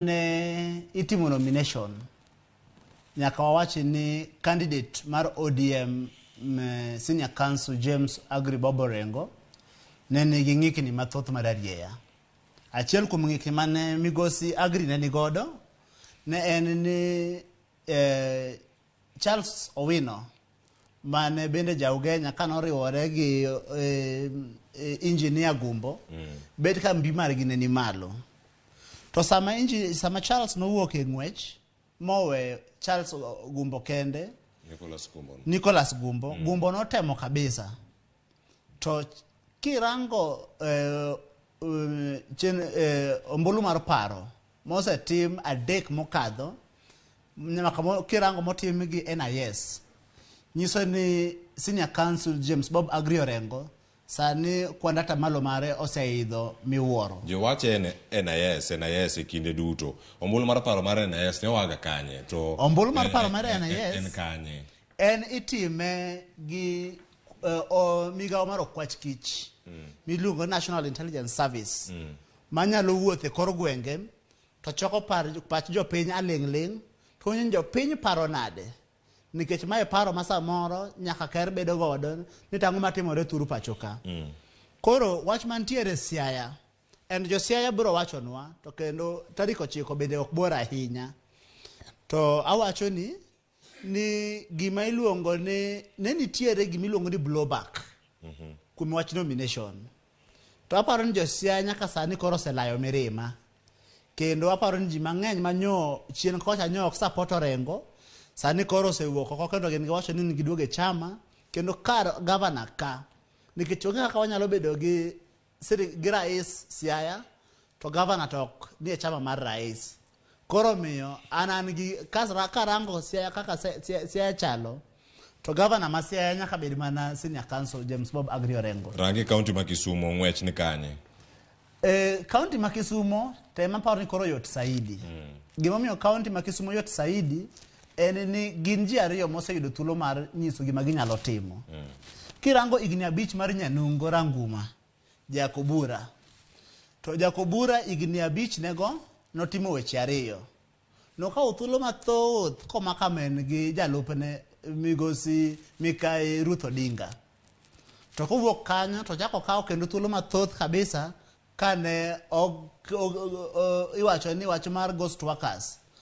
Ne itimo nomination, nyaka wawach ni candidate mar ODM Senior Counsel James Aggrey Bob Orengo ne nigi ng'ikni mathoth mar arieya. Achiel kuom ng'ikni mane migosi Aggrey ne nigodo ne en ni eh, Charles Owino mane bende ja Ugenya ka noriwore gi eh, eh, engineer Gumbo bet ka mbi margi ne ni malo. To sama, inji, sama Charles nowuok e ng'wech mowe Charles Gumbo kende, Nicholas Gumbo. Nicholas Gumbo, Gumbo notemo kabisa. To kirango eh, chen, eh, ombulu mar paro mosetim adek mokadho nyaka kirango motim gi NIS nyiso ni Senior Counsel James Bob Aggrey Orengo sani kwand atamalo mare oseidho miwuoro. Jowacho en NIS, NIS e kinde duto. Ombulu mar paro mar NIS ne oaga kanye? To Ombulu mar paro mar NIS en kanye? En itime gi migawo mar okwach kich miluongo National Intelligence Service manyalo wuotho e kor gwenge to choko pach jopiny aling' ling' to winjo ni jopiny paro nade nikech mae paro ma samoro nyaka ker bedo godo ni tang'o matimore thuru pacho ka. Koro wach mantiere Siaya en jo Siaya biro wachonwa to kendo tarik 9 bende ok bor ahinya. To awacho ni gima iluongo ni ne nitiere gima iluongo ni blowback kuom wach nomination. To aparo ni jo Siaya nyaka sani koro oselayo mirima. Kendo aparo ni ji mang'eny manyo chien kocha nyo ok support Orengo, sani koro osewuok oko kendo gin giwacho ni giduogo e chama kendo kar gavana ka. Nikech onge kaka wanyalo bedo gi gi rais Siaya to gavana to ok nie chama mar rais. Koro miyo an an gi karango Siaya kaka Siaya chalo to gavana ma Siaya nyaka bed mana Senior Counsel James Bob Aggrey Orengo. Rangi kaunti ma Kisumo ng'wech ni kanye? Kaunti ma Kisumo to ema aparo ni koro yot saidi. Gimomiyo kaunti ma Kisumo yot saidi en ni gin ji ariyo moseyudo thuolo mar nyiso gima ginyalo timo. Kirango higni 5 mar Nyanungo Ranguma, Jakobura. To Jakobura higni 5 nego notimo weche ariyo. Nokawo thuolo mathoth komako amen gi jalupne migosi Mikai Ruth Odinga. To kowuok kanyo to chako okawo kendo thuolo mathoth kabisa kane iwacho ni wach mar ghost workers.